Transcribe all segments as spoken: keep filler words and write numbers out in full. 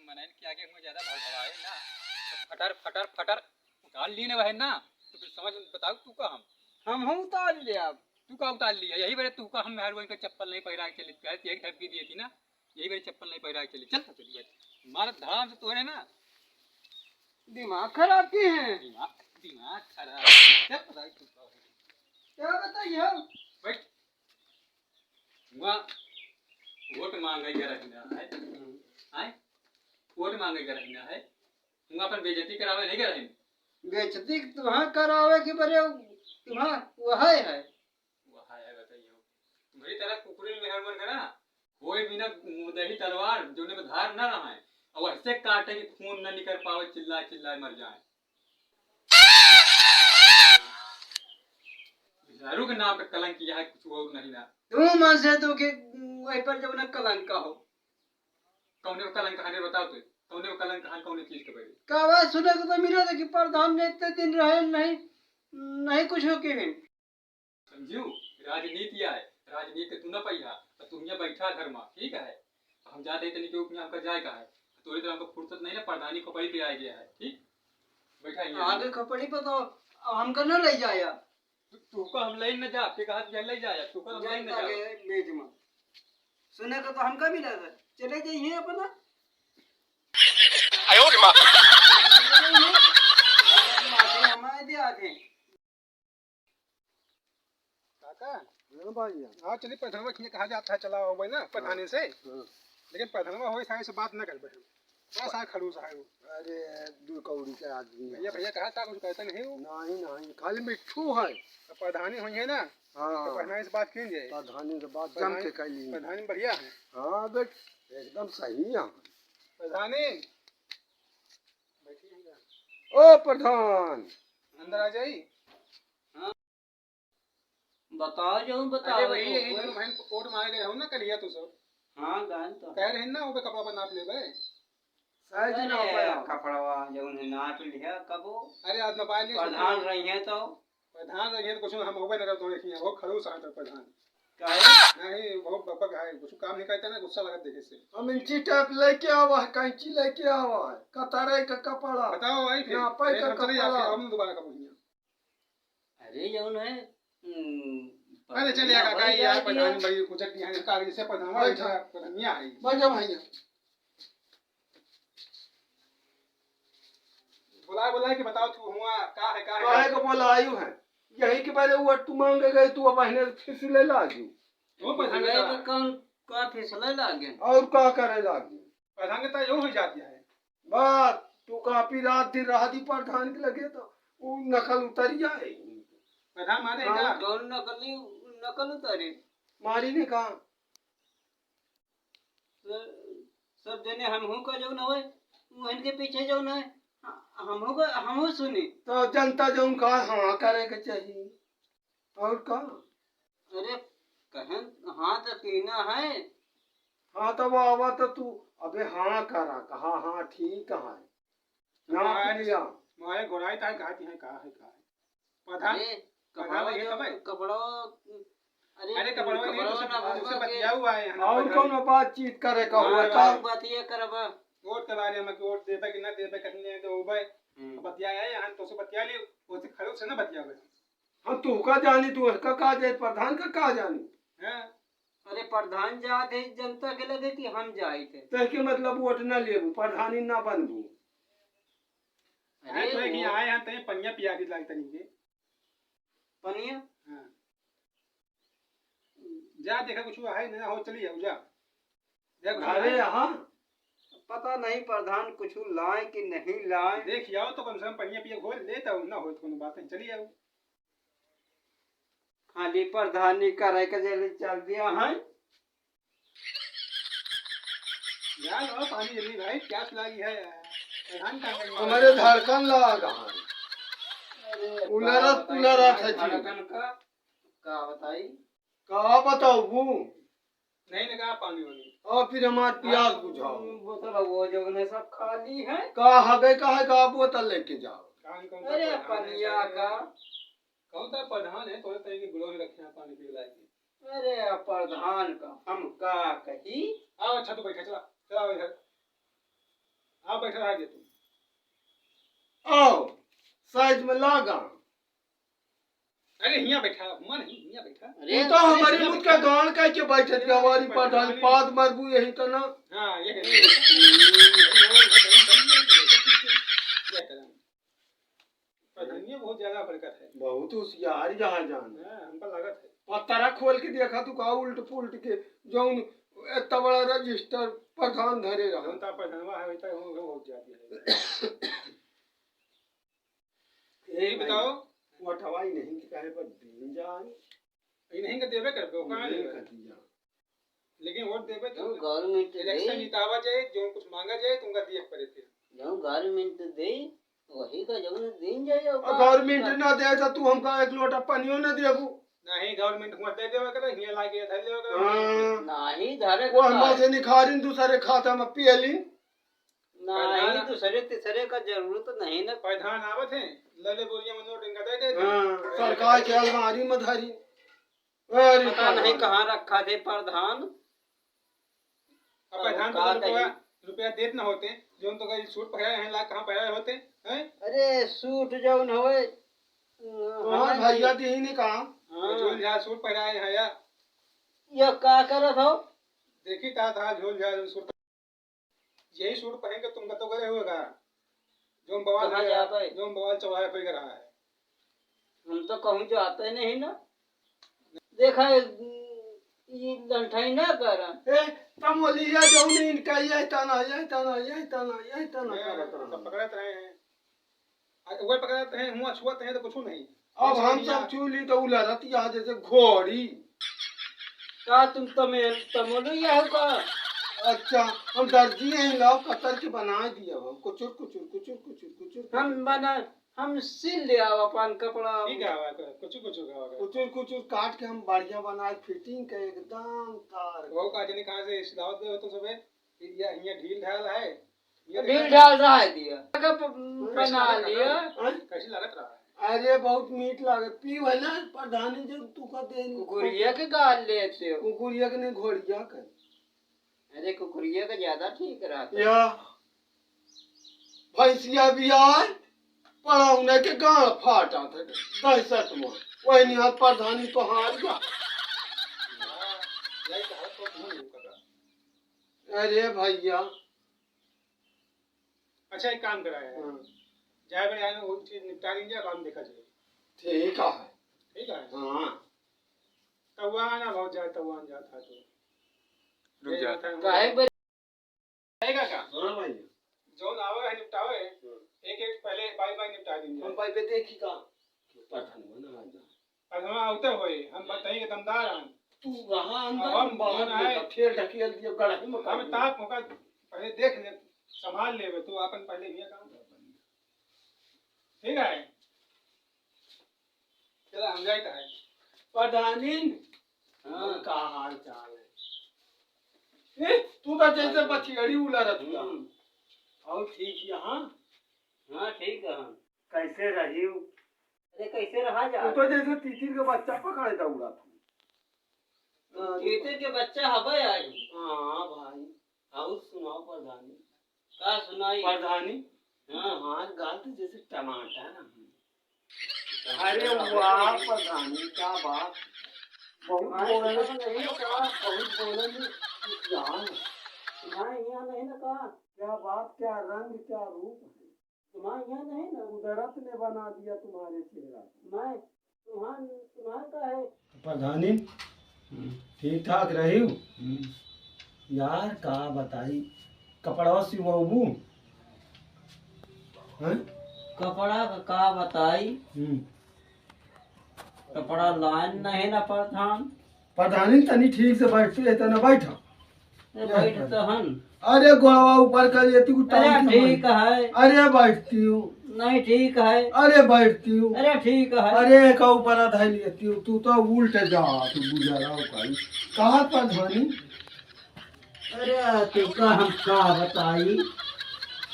मनइन के आगे हुआ ज्यादा भड़बड़ाए ना, तो फटर, फटर, फटर उतार ली ना बहन ना, तो फिर समझ बताओ तू का हम। हम हूँ उतार ले अब। तू का उतार लिया? यही बरे तू का हम मेहरुआ के चप्पल नहीं पहिरा के चली, कहे थी, एक धमकी दिए थी ना, यही बरे चप्पल नहीं पहिरा के चली। चल, चल, चल, बैठ। मार धड़ाम से तोहरे ना। दिमाग खराब की है? दिमाग, दिमाग खराब। चल, बताओ तू का है। क्या बताइए हम? बैठ। वहाँ वोट मांगे गए रही ना है। हम्म। हैं? वोट मांगे गए रही ना है। वहाँ अपन बेइज्जती करावे नहीं गए रही। बेइज्जती तुम्हारा करावे कि बरे तुम्हारा वह है। वह है, बताइए। तुम्हारी तरह कुकुर में हर मर गया। कोई भी ना मुदही तलवार, जो उनमें धार ना रहा है, और ऐसे काटे कि खून ना निकल पावे, चिल्ला चिल्ला मर जाए। मेहरारू के नाम पे कलंक किया है, कुछ और नहीं ना। तू मन से तो कि वही पर जब ना कलंक का हो। कौने पे कलंक है बताओ तो, कौने पे कलंक है, कौने चीज के बड़ी? का आवाज सुने को तो मिला था कि प्रधान ने इतने दिन रहे नहीं, नहीं कुछ हो के भी। समझू, राजनीति आए, राजनीति तू ना पहिया, तो तू यहाँ बैठा घर में, ठीक है? हम जाते ही तनी के ऊपर हमका जाए का है, तोरे तरह हमको फुर्सत नहीं ना, प्रधानी खोपड़ी पे आ गया है, ठीक? बैठा ही है। आगे खोपड़ी पे तो हमका ना ले जाया। तू, तू को हम ले न जा, के कहा तुझे ले जाया, तू को हम ले न जा। के मेज में। सुने को तो हमका भी लगा, चले जाइए अपना। आयो रे माँ। हमारे दे आगे। काका? हाँ भैया। हाँ, चलिए, प्रधानवा के यहाँ कहा जाता है, चला आओ भाई ना, प्रधानी से। हाँ। लेकिन प्रधानवा होई सारे से बात ना कर बैठे। बड़ा सा खड़ूस है वो। अरे, दू कौड़ी के आदमी है। भैया, भैया कहा था, कुछ कहते नहीं हो। नहीं, नहीं, खाली मिट्ठू है। तो प्रधानी होई है ना? हाँ। तो प्रधानी से बात कीजिए। प्रधानी से बात जम के कर ली। प्रधानी बढ़िया है। हाँ, बेट, एकदम सही है। प्रधानी। बैठी है क्या? ओ प्रधान। अंदर आ जाई। हाँ। बताओ जो बताओ, अरे वही, तो यही कोई जो बहन वोट मारे गए हो ना कलिया तू सब। हाँ, गए तो। कह रहे ना, वो पे कपड़ा पर नाप लेबे। साइज ना अरे, पाया। कपड़वा जौन है नाप लिया कबो। अरे, आज नाप लिया, प्रधान रही है तो। प्रधान रही है तो कुछ हम होबे ना करते, देखिए, बहुत खड़ूस आदमी प्रधान। काहे? नहीं, बहुत बकबक है, कुछ काम नहीं करता ना, गुस्सा लगत देखे से। हम इंची टेप लेके आवा है, कैंची लेके आवा है, कतरे का कपड़ा। बताओ भाई फिर, नापे फिर का हम चले जाते हैं, कपड़ा। हम दोबारा कबो हियाँ। अरे, जौन है, हम्म, अरे, चलिए, बढ़िया काका, हो यार, जाती प्रधान है। भाई, कुछ दिया है, कागज से प्रधान, बैठ जा। प्रधानिया है। बैठ जा भैया। बुलाए, बुलाए के बताओ, तू हुआ, का है, का है, काहे का है? को बोलायु है? यही के बारे वो तू मांगे गए, तू अब अहने फिसले लागी। वो प्रधान फिसले का का कौन, का फिसले लागे? और का करे लागी? प्रधान के तो यूं हो जाती है। बस, तू काफी रात दिन रहा दी प्रधान के लगे तो उ नकल उतरी जाए। प्रधान मारे हाँ। का? कौन नकली, नकल उतारे? मारी ने कहा। तो सब जने हमहू का जौन होए, उहन के पीछे जौन है, हमहू का, हमहू सुनी। तो जनता जौन का हाँ करे के चाहिए। और का? अरे, कहन हाँ तो पीना है। हाँ, तो वो आवा तो तू अबे हाँ करा, कहा हाँ ठीक है। ना हमारे, पिया। हमारे गोराई तार कहती है, कहा है, कहा है। प्रधान, अरे, प्रधान कपड़वा ये जो, तो भाई। कपड़वा, अरे, अरे, कपड़वा नहीं, कपड़वा तो ना तुमसे बनवा के बतिया हुआ है, है ना, और प्रधान? कौनो बातचीत करे का हाँ, हुआ तो का? बात ये करबा। वोट के बारे में कि वोट देबे कि ना देबे, कहीं नहीं देबे। हम्म। बतिया है, यहाँ तो से बतिया ली, वो से खड़ूस से ना बतिया बे। हम तू का जानी, तू का, का जाए, प्रधान का, का जानी? हाँ। अरे प्रधान जात है जनता के लगे कि हम जाइत है? तो के मतलब वोट ना लेबू, प्रधानी ना बनबू। अरे अरे तो एक वो यहाँ आए हैं, तो ये पनिया पिया दी लाग तनी के। पनिया? हाँ। जा देखा कुछ है ना हो, चली जाओ जा। देख घरे यहाँ? पता नहीं प्रधान कुछ लाए कि नहीं लाए। देख आओ तो कम से कम पनिया पिया घोल लेता हूँ, ना हो तो कोनो बात नहीं, चली आओ। खाली प्रधानी करे के जल्दी चल दिया है। यार, लो पानी जल्दी भाई, प्यास लागी है यार। प्रधान कहाँ गई? हमारे धड़कन लाग है। अरे, उलरत का पुलरत बताई है जी। धड़कन का, का बताई? का बताऊ? नहीं, नहीं, कहाँ पानी वानी? और फिर हमार प्यास बुझाओ। बोतल वो जो ने सब खाली है। का हगे का है, का बोतल लेके जाओ। कहाँ कौन सा अरे, प्रधान है पनिया सारे? का। कौन सा प्रधान है, तोरे तरीके गुड़ो ही रखे हैं पानी पी लाए के। अरे, प्रधान का हम का कही? आओ, अच्छा, तू बैठा, चला, चला, आओ इधर। आओ, बैठा रहा जे तू। आओ, साइज में लागा। अरे, हियाँ बैठा, हुआँ नहीं, हियाँ बैठा। अरे, तू तो हमारी मुँह का गांड कह के बैठे थे, हमारी पठान पाद मरबू यही तो ना। हाँ, ये है। ये कदम। प्रधानिया बहुत ज्यादा बरकत है। बहुत होशियार यहाँ जान। हाँ, हमका लागत है। पतरा खोल के देखा तू का उल्ट पुल्ट के, जौन इतना बड़ा रजिस्टर प्रधान धरे रहा। जौन ता प्रधानवा है, वैसा हो, हो बहुत ज्यादा है। ए ये भाई, बताओ। वोटवा इन्हीं के कहे पर दीन जान। इन्हीं के देबे करबे, ओका ना इन्हीं देबे। का दिया। लेकिन वोट देबे तो जौन government दे, election जितावा जाए, जौन कुछ मांगा जाए, तो उनका दिए के पड़े फिर। जौन government दे, वही का जौन दीन जाए, अब ओका government का ना दे तो तू हमका एक लोटा पानियो ना देबू। नहीं, government हुआँ दे देवे करे, हियाँ लाके धर लेवे करे। हाँ। नहीं, धरे वो का हमरा है। से निखारिन दूसरे खाता में पियलिन। नहीं, प्रधान दूसरे तीसरे का जरूरत नहीं ना। प्रधान आवत है, ले ले बोरिया में नोट इनका दे दे। हाँ, सरकार के अलमारी में धरी। अरे पता नहीं प्रधान। कहाँ रखा थे प्रधान। अब अब प्रधान का तो रुपया, कही? रुपया देत ना होते, जौन तो कहीं सूट पहनाए हैं, ला कहाँ पहनाए होते, हैं? अरे सूट जौन होए, तो हाँ, हमारे भैया दी ने कहा। हाँ। झोल झाल सूट पहनाए हैं या? ये का करत हो? देखी ता था झोल झाल सूट। यही सूट पहन के तुम कतो गए हुए का? जो बवाल कहाँ है, जाता है? जो बवाल चौराहे पे रहा है। हम तो कहूँ जाते नहीं ना। देखा, ये लंठाई ना करा। ए, तमोलिया जौन इनका यह तना, यह तना, यह तना, यह तना ए, करत तो रहन। पकड़त रहे हैं। आ, वही पकड़त हैं, हुआँ छुअत हैं तो कुछ नहीं। अब हम सब छू ली तो उलरत यहाँ जैसे घोड़ी। का तुम तमे-, तमोलिया हो का? अच्छा, हम दर्जी हैं, लाओ कतर के बनाए दिया हो। कुचुर, कुचुर, कुचुर, कुचुर, कुचुर। हम बना, हम सिल ले आओ अपन कपड़ा। ठीक है, आवा, कुचुर, कुचुर का आवा। कुचुर, कुचुर काट के हम बढ़िया बनाए, fitting के एकदम तार। वो का जनी कहाँ से सिलावत गए हो तुम सबे? या, या ढील ढाल है? ये तो ढील देखा? ढाल रहा है दिया। अगर प-, कैसे बना लागत लिया। रहा है? हाँ? कैसे लागत रहा है? अरे, बहुत मीठ लागत। पीव है ना, प्रधानी जब तू का दे कुकुरिया के गाल लेते हो। कुकुरिया के नहीं, घोड़िया के। अरे, कुकुरिया का ज्यादा ठीक रहता। या भैंसिया भी आए, पड़ौने के गाँड़ फाटा था, दहशत में। वही निहार प्रधानी तो हार गया। अरे भैया। अच्छा, एक काम करा है। हाँ। जाए बड़े आए, वो चीज निपटा लीजिए, बाद में देखा जाए। ठीक है। ठीक है? हाँ। तब वहाँ ना बहुत जाए, तब वहाँ जाता है तो। रुक ये जा। होता है, काहे बे-, रहेगा का? हाँ भाई। जौन आवे है निपटावे, हाँ। एक एक पहले बाई बाई निपटा दीजिए। हम बाई पे देखी का? पता नहीं ना आ जा। अब हम आवते होए, हम बताइए कि दमदार हैं। तू रहा अंदर, अब हम बाहर कौन है? निकल, ठेल ढकेल दियो, गड़ही में हम कर दियो। ताप होकर पहले देख ले, संभाल लेबे, तू अपन पहले ये काम कर। ठीक है? चला, हम जाइत है। प्रधानिन, हाँ। का हाल चाल है? ए, तू तो जैसे बढ़िया। बछियड़ी उलरत का। हम्म। और ठीक यहाँ? हाँ, ठीक है। कैसे रही? अरे, कैसे रहा जा? तू तो जैसे तीतिर के बच्चा पकड़े दौड़ा तू। हाँ, तीतिर के बच्चा हबे आज। हाँ भाई, और सुनाओ प्रधानी। का सुनाई? प्रधानी? हाँ। हमार गाल तो जैसे टमाटर है। अरे वाह प्रधानी, क्या बात। बहुत हाँ, बोले, नहीं, नहीं, क्या? बहुत बोले, नहीं, क्या? हाँ, यहाँ नहीं ना का? क्या बात, क्या रंग, क्या रूप है। तुम्हारे यहाँ नहीं ना? कुदरत ने बना दिया तुम्हारे चेहरा को। मैं, तुम्हार, तुम्हार का है? प्रधानी, हम्म। ठीक ठाक रही हो? हम्म। यार, का बताई, कपड़वा सिवाबू? हैं? कपड़ा का, का बताई? हम्म। कपड़ा लाइन नहीं ना प्रधान। प्रधानी, तनी ठीक से बैठती है, इतना बैठा। ए, बैठ तो हन। अरे, गोड़वा ऊपर कर लेती, उतार अरे, के ठीक बैठ। है। अरे, बैठती हूँ। नहीं, ठीक है। अरे, बैठती हूँ। अरे, ठीक है। अरे, का ऊपर धर लेती हूँ, तू तो उल्ट जा, तू बुझा रहा हो भाई। कहाँ प्रधानी? अरे, तू का हम का बताई?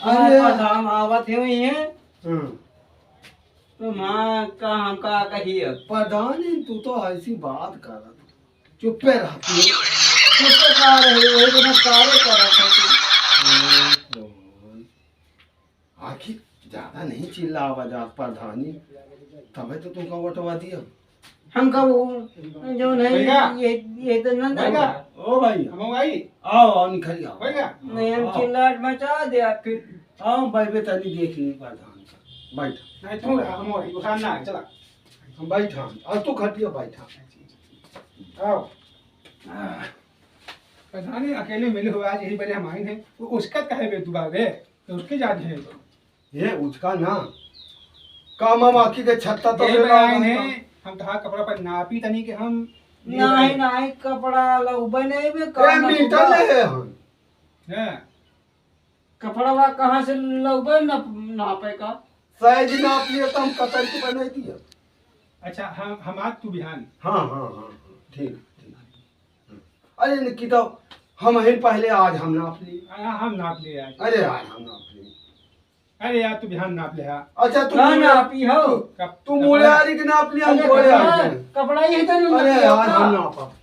अरे। अरे, हम आवत ही हुई हैं। हाँ। तो माँ का हम का कही अब? प्रधानी, तू तो ऐसी बात करत। चुप्पे रहती हो। चुप्पे का रहे, वही तो मैं कार्य कर रहा था तू। ओहो। नहीं चिल्लावा जात प्रधानी, तबे तो तुमका वोटवा दिया। हमका वो जो नहीं, भैया। ये, ये तो ना भैया। ओ भाई। हम भाई। आओ, आओ, निकल आओ। भैया। नहीं, हम आओ। चिल्लाट मचा दे आप फिर। आओ, बैठे तनी देख ली प्रधान का। बैठ। नहीं, तू रहा, हम वही, उखान ना, चला। हम बैठ, हम। और तू खटिया बैठ। आओ। प्रधानी अकेले मिले हो आज, यही बड़े हम आए हैं। वो उसका काहे बे दुबा बे? तो उसके जात है। ये उचका ना, काम हम आखी के छत्ता तो यही ले बड़े लाओ आए ना। हैं, हम तहार कपड़ा पर नापी तनी के हम नहीं, नहीं, कपड़ा लउबे नहीं बे, ए, काम मीटर ले है हम। हाँ। कपड़वा कहाँ से लउबे न, नापे का? साइज नाप लिया तो हम कतर की बनाई दिया। अच्छा, हम, हम आज तू बिहान। हाँ, हाँ, हाँ, हाँ, ठीक, ठीक। अरे निकी तो हम ही पहले आज हम नाप ली। हाँ, हम नाप लिए आज। अरे आज हम नाप ली। अरे यार, तू बिहान नाप ले हा। अच्छा, तू ना मुड़े नापी हो। तू, तू मुड़े आरी के नाप लिया, हम अरे गोड़े आरी कपड़ा, के। कपड़ा यही तो नहीं अरे नापी यार, होता। हम नापा।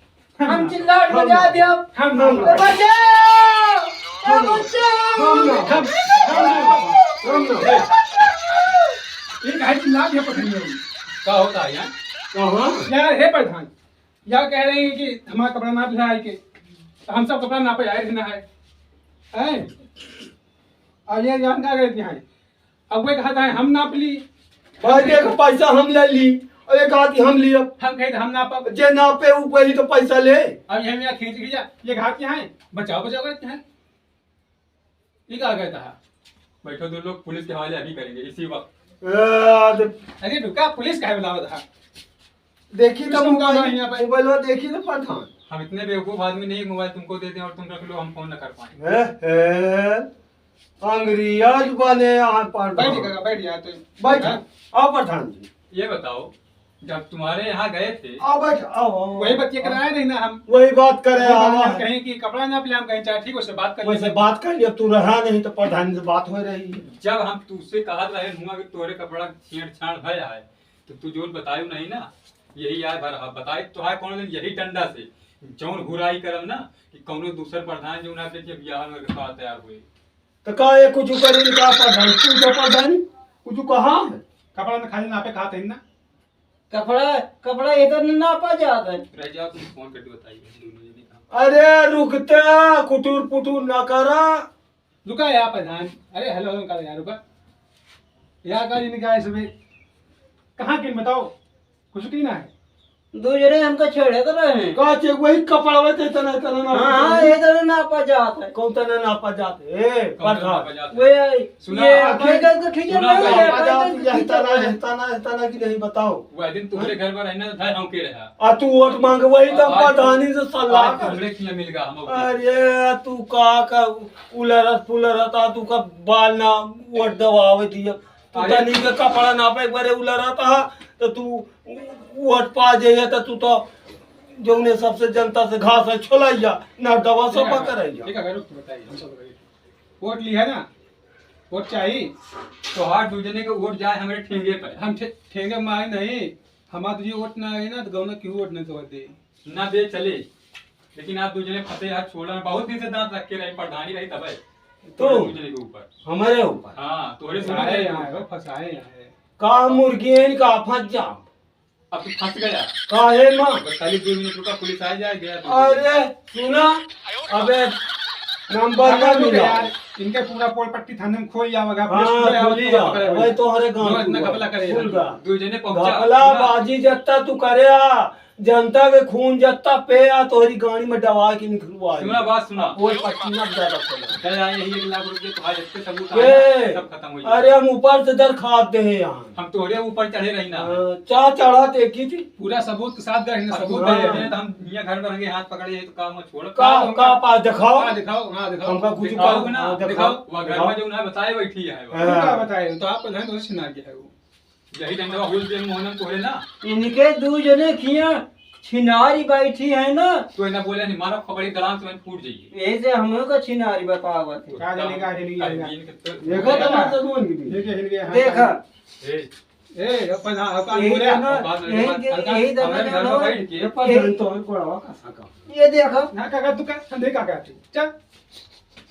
हम चिल्लाट हम बजा नापा। दिया। हम नापा। बचाओ! हम नापा। बचाओ! हम नापा। हम नापा। हम नापा। ये काहे चिल्ला दिया पकड़ में? का होता है यार? कहाँ? यार, हे प्रधान, या कह रही है कि हमारा कपड़ा नाप लिया है कि हम सब कपड़ा नापे आए रहना है, हैं? और ये जान का गए हैं, अब वे कहा था हम नाप ली। भाई देख, पैसा हम ले ली और एक हाथ हम लिया। हम कहे हम नापब। जे नापे ऊ वही तो पैसा ले। अब ये मेरा खींच खींचा, ये हाथ यहाँ है, बचाओ बचाओ करते हैं। ये का कहता है? बैठो दो लोग, पुलिस के हवाले अभी करेंगे इसी वक्त। ए, दे- अरे रुका, पुलिस काहे बुलावत है? देखी तो सुन का मोबाइल, भाई यहाँ पे। मोबाइल देखी तो प्रधान। हम इतने बेवकूफ आदमी नहीं, मोबाइल तुमको दे दें और तुम रख लो, हम फोन न कर पाए। ए, ए, अंग्रेज बने यहाँ पर। बैठ काका, बैठ जा तो। बैठ, हाँ? आओ प्रधान जी। ये बताओ, जब तुम्हारे यहाँ गए थे, आओ बैठ, आओ, आओ। वही बतिया कराए नहीं ना हम। वही बात करे, वही बात आवा हम है। कहीं कि कपड़ा ना पिला, हम कहीं चाहे ठीक, उससे बात कर वैसे लेंगे। बात कर लिया, तू रहा नहीं तो प्रधान से बात हो रही है। जब हम तुझसे कहत रहे हुआ कि तोरे कपड़ा छेड़छाड़ भय है, तो तू जोन बतायो नहीं ना, यही आए भर बताए तो है कौन दिन यही डंडा से जौन हुराई करम ना कि कौनो दूसर प्रधान जो ना के बियाह में का तैयार हुए। तो का ये कुछ करी का प्रधान, तू तो प्रधान कुछ कहा है? कपड़ा में खाली नापे खाते हैं ना। कपड़ा, कपड़ा इधर न नापा जात है। रह जाओ, तुम फोन करके बताइए, हम दोनों जने काम। अरे रुकते, कुटुर पुटुर ना करा। रुका यार प्रधान, अरे हेलो हेलो कर यार, रुका। यार का इनका है सभी, कहाँ किन बताओ, कुछ की ना है। दो जने हमका छेड़े तो रहे हैं। का चे वही कपड़वे ते तना तना ना हाँ, हाँ, ये तो नापा जात है। कौन तना नापा जात है? ए, कौन तना प्रधान। नापा जात है? वे सुना, ये आखिर आखिर का तो ठीक है, सुना, नहीं है, नापा जात, पहले तो यही ठीक तना, है। यही तना, यही तना कि नहीं बताओ। वह दिन तुम्हारे घर पर रहना था, हम के रहा। आ तू वोट मांगे, वही तो आज प्रधानी से सलाह आज कर। तुमरे खिया मिल गया, हम ओके। अरे तू का, का उलरत पुलरत आ, तू का बाल ना वोट दबावे दिया। तू अरे तनी के कपड़ा नापे एक बारे उलरत आ, तो तू वोट पा जाइए, तो तू तो जौने सबसे जनता से घास है छोलैया, ना दवा सफा करैया। ठीक है, रुक, तू बताइए, हम सब बताइए। वोट ली है ना? वोट चाही? तोहार दू जने के वोट जाए हमरे ठेंगे पे। हम ठे-, ठेंगे मारे नहीं, हमार तुझे वोट ना आई ना, तो गौना केहू वोट नहीं तोड़ दे। ना दे चले, लेकिन आप दू जने फंसे हाथ छोड़ा, बहुत दिन से दांत रख के रहे, प्रधानी रही तबे। तू? तोहरे दू जने के ऊपर। हमारे ऊपर? हाँ, तोहरे सुना फंसाए रहे यहाँ ऊपर। है, फंसाए यहाँ है। का मुर्गियन का फंस जा। अब तू फंस गया। काहे माँ? बस खाली दो मिनट रुका, पुलिस आ जाए, गया तू। अरे, सुना, अबे, नंबर ना रुक मिला। यार, इनके पूरा पोल पट्टी थाने में खोल जाओगा, पुलिस हाँ, पूरा खोल आवत जाओ। पकड़े वही हुए। तो हरे गाँव जो इतना हुआ। घपला करे खुल यार। गा। दो जने पहुंचा। घपला सुना। बाजी जत्ता तू करे आ, जनता के खून जत्ता पे आ, तोहरी गाड़ी में डबा के निकलवा सुना, बात सुना। पोल पट्टी ना ज्यादा खोला। दे आए यही एक लाख रुपये, तो आज इतने सबूत ये, आए, सब खत्म हो जाए। अरे हम ऊपर से दरखास्त दे हैं यहाँ। हम तोहरे ऊपर चढ़े रही ना। हाँ, चा चढ़ा देखी थी। पूरा सबूत के साथ गए हैं, अब सबूत तू दे हाँ। रहे हैं, तो हम यहाँ घर में रहेंगे, हाथ पकड़े, ये तो काम छोड़। का, का पा दिखाओ। हाँ, दिखाओ, हाँ, दिखाओ। हमका कुछ दिखाओ का, ना, हाँ, दिखाओ। दिखाओ। वह घर में हाँ। जो उन्हें बताए बैठी है। हाँ। क्या बताए? तो आप प्रधान तो छिना गया है वो। यही डंडवा हुल दे मोहनम तोहरे ना। इनके दू जने खिया छिनारी बैठी है ना। तो इन्हें बोले नहीं, मारो खबड़ी दलान से फूट जाइए। यही से हम लोग का छिनारी बतावत है। का जाने का हिल गया। देखा तो मत जरूर की। देखा। ए, ए, अपन हाँ, अपन यही बोले, जना, अपन यही बोले, के, अपन यही जना हमारे घर में जना, बैठ के। ये पर यही जान तो और कोड़वा का साका। ये देखो। ना काका, तू का, हम देख काका, चल।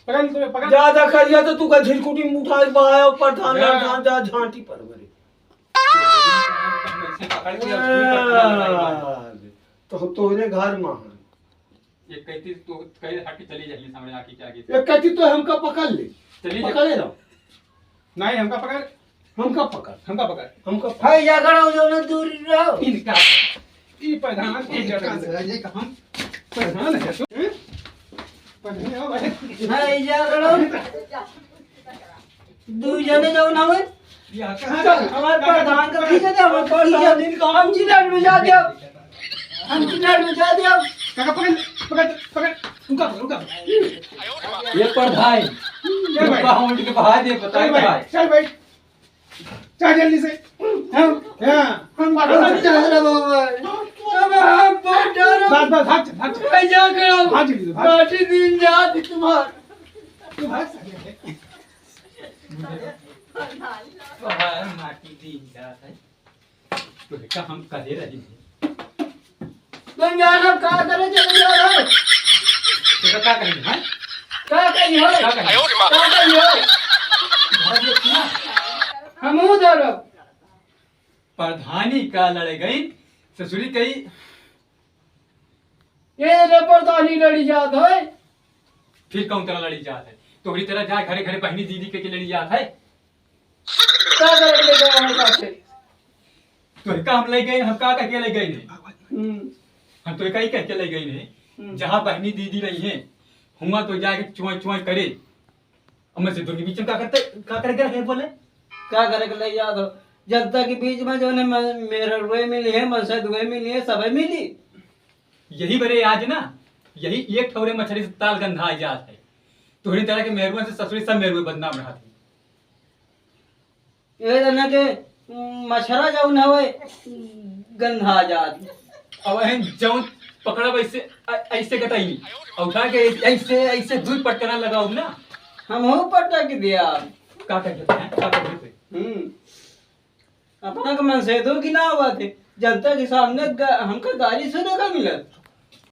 पकड़ ले, पकड़। ज्यादा करिया तो तू का झिलकुटी में उठा के बहाया ऊपर धान, हाँ। धान, जा झांटी पर मरे। कैसे पकड़ के अब सुई पर लगा रहा है? तो हम तोहरे घर में हन। एक कहती तो कहे हट के चली जाइए सामने आके के आगे से। एक कहती तो हमका पकड़ ले। चली जा। पकड़े रहो। नहीं, हमका पकड़। हमका पकड़। हमका पकड़। हमका पकड़। है, जा खड़ा हो जाओ ना, दूर रहो। इनका, ई प्रधान, ई प्रधान है, ये हम प्रधान है, तू, हैं? प्रधान हो भाई। है, जा खड़ा हो। दू जने जाओ ना, ओए। या, चल, हमारे प्रधान का पीछे दे, हमारे प्रधान, हम जिला में जा दे। हम किनारे में जा दिया। काका, पकड़, पकड़, पकड़, रुका, रुका। ये पर भाई, चल भाई। रुका, हम उनके बहा दे, बताए चल भाई, भाई। चल भाई। चल जल्दी से। हम, हाँ, हम बात हम करते हैं। डर रहे बाबा। अब हम बहुत डर रहे। बस, बस, भाग चल, भाग चल। मैं क्या करूँ? भाग जल्दी से, भाग। लाठी दिन याद तुम्हार। तू भाग सकते हैं। बाहर माटी दिन याद है। तो बेटा हम कहे रही हैं। तुम जानो का करे चले जा रहे हो? तो का कही है? का कही हो? का कही? का कही हो? धरम ये सुना? हमहू धरम। प्रधानी का लड़े गई, ससुरी कही। ये रे प्रधानी लड़ी जात है। फिर कौन तरह लड़ी जात है? तोहरी तरह जाए घरे घरे बहनी दीदी के, के लड़ी जात है। का करे के ले गया हमारे साथ से? तो का हम ले गए, हम का कह के ले गए नहीं? हम्म। हम तो का ही कह के ले गए नहीं। हम्म। जहाँ बहनी दीदी रही हैं, हुआ तो जाके चुआई चुआई करे। अब मैं से दुर्गी बीच में का करते, का करे के रहे बोले? का करे के ले याद हो? जनता के बीच में जो है ना, मेहरुए मिली है, मनसेधुए मिली है, सबे मिली। यही बरे आज ना, यही एक ठौरे मछरी से ताल गंधा आ जात है। तोहरी तरह के मेहरुआ से ससुरी सब मेहरुए बदनाम रहत है। ए जना के, उम, मछरा जौन हवे, गंधा जात। अब एहन जौन पकड़ब ऐसे, अ-, ऐसे गटाई। और उठा के ऐसे, ऐसे दुई पटकना लगाओ ना। हमहू पटक दिया। का कर देते हैं? का कर देते? हम्म। अपना के मनसेधो की ना हुआ थे। जनता के सामने ग-, हमका गाली सुने का मिलत।